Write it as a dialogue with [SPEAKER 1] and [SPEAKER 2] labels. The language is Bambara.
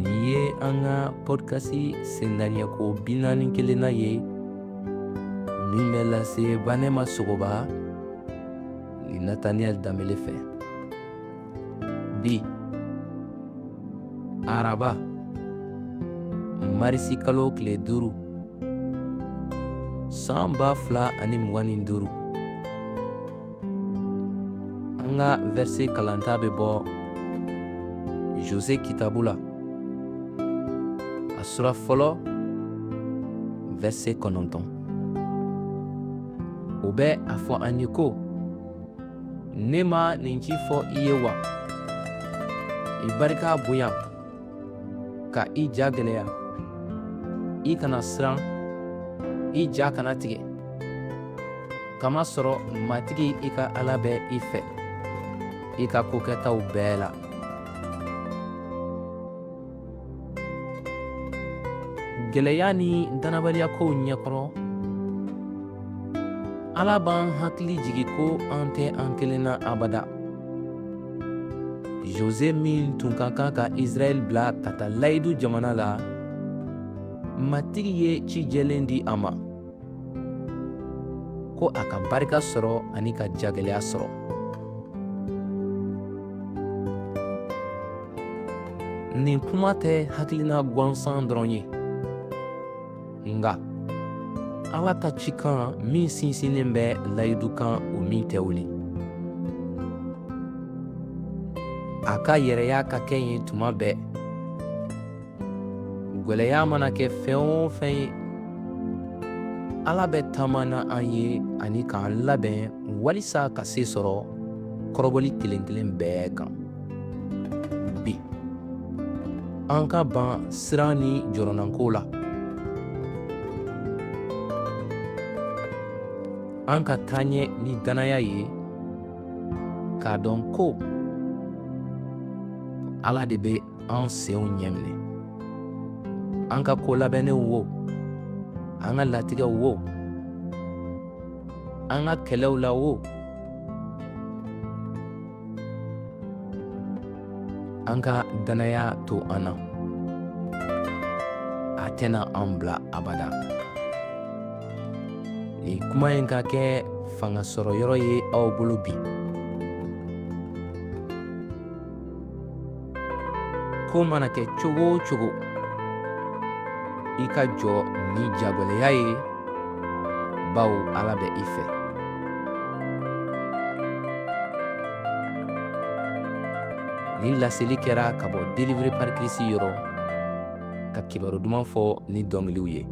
[SPEAKER 1] Nin ye an ka pɔdikasi sendaɲɛko 41nan ye min bɛ lase Banɛma Sogoba ni Nataniyɛli Danbele fɛ. Bi araba marisi kalo tile 5 san 2025, an ka vɛrse kalanta bɛ bɔ Jose kitabu la, a sura fɔlɔ, vɛrse 9. O bɛ a fɔ an ye ko: ne ma nin ci fɔ i ye wa? I barika bonya ka i ja gɛlɛya, i kana siran, i ja kana tigɛ, kamasɔrɔ Matigi i ka Ala bɛ i fɛ i ka ko kɛtaw bɛɛ la. Gɛlɛya ni dannabaliyakow ɲɛkɔrɔ, Ala b'an hakili jigi ko an tɛ an kelen na abada. Jose min tun ka kan ka Israɛl bila ka taa layidu jamana la, Matigi ye ci jɛlen di a ma ko a ka barika sɔrɔ ani ka jagɛlɛya sɔrɔ. Nin kuma tɛ hakilina gansan dɔrɔn ye, nka Ala ka cikan min sinsinnen bɛ layidu kan, o min tɛ wuli. A ka yɛrɛya ka kɛ yen tuma bɛɛ. Gwɛlɛya mana kɛ fɛn o fɛn ye, Ala bɛ taama na an ye ani k'an labɛn walisa ka se sɔrɔ kɔrɔbɔli kelen kelen bɛɛ kan. Bi, an ka ban siran ni jɔrɔnanko la. An ka taa ɲɛ ni dannaya ye k'a dɔn ko Ala de bɛ an senw ɲɛminɛ. An ka ko labɛnnenw wo, an ka latigɛw wo, an ka kɛlɛw la wo, an ka dannaya to an na, a tɛna an bila abada. Nin kuma in ka kɛ fanga sɔrɔ yɔrɔ ye aw bolo bi. Ko mana kɛ cogo o cogo, i ka jɔ ni jagɛlɛya ye, bawo Ala bɛ i fɛ. Nin laseli kɛra ka bɔ Délivré par Christ yɔrɔ, ka kibaru duman fɔ ni dɔnkiliw ye.